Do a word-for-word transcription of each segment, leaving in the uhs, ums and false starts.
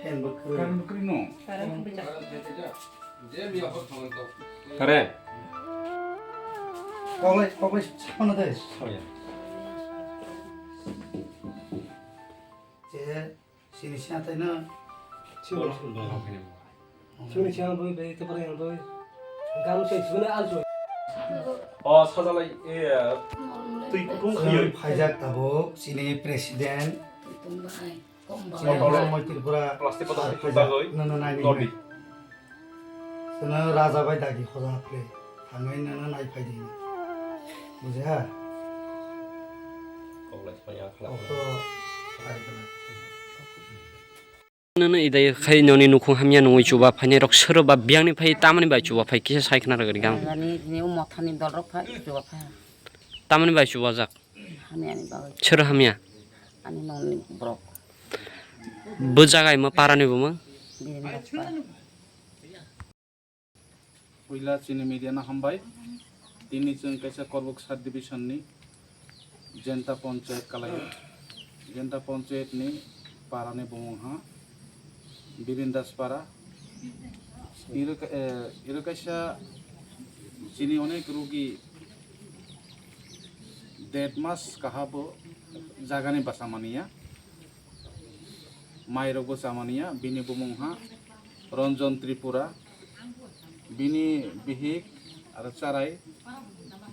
Current bwkrwi no. Current. Koklai, koklai sapano de. Je, sini siya tayo na. Sini siya tayo. Sini siya tayo, bai, ito pa rin tayo. Gam sa, sini also. O, sajalai, eh, twi kutung khayoi. Phaijak tabuk, sini president. Sini Moitri Tripura. Plastic bottle phaijak, bagwi. Nono nai nodi. Sini raja bai dagi khoja haple. Thangwi nono nai phai di. Bujha? Koklai phai ya, khlak. Okto, ai khlak. Nono idai khai noni nukhung hamya nungwi chuba phainai rok sero ba biyangni phai tamani bai chuba phai kisa sai khna rwgwi gam. Ani ni o mothani dol rok phai chuba phai. Tamani bai chuba jak. Hamya ni bagwi. Sero hamya. Ani noni borok. Bo jagai ma parani bo mang. Birinda phai. Puila chini media no hambai. Tini chwng kaisa Korbuk sub division ni Jenta Panchayat kalaio. Jenta Panchayat ni para ni bumung ha Birindas para. Iro ka-, eh, iro kaisa chini onek rugi dead mas kaha bo jaga ni basa mania. Mai rok bo chamania, bini bumung ha Ranjan Tripura, bini bihik aro charai,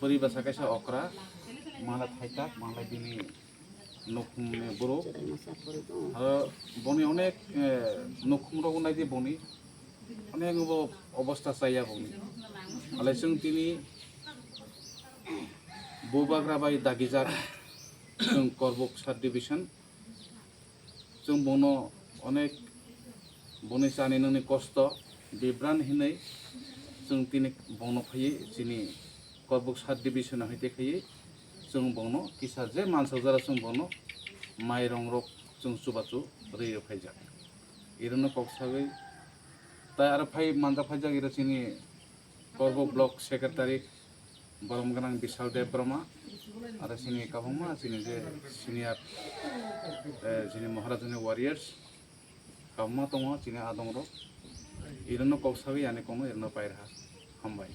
bwrwi bwsa kaisa okra, mala thaitak, mala bini nukhungni borok. Aro boni onek, eh, nukhung rok nai di boni, onek bo obosta chaya boni. Alai chwng tini bubagra bai dagijak, chwng Korbuk sub division. Chwng bono onek boni chani nungni kosto bibran hinwi chwng tini bono phaiwi chini Korbuk sub division hai tei khaiwi chwng bono kisa je mansajara chwng bono mairong rok chwng chubachu rwi rw phaijak. Irono kok sagwi tai aro phai manjak phaijak iro chini Korbuk block secretary borom gwnang Bishal Deb Brahma, aro chini kabangma chini je senior, eh, chini Maharajani warriors kabangma tongo chini adong rok. Irono kok sagwi ani kono irono pairaha. Hambai.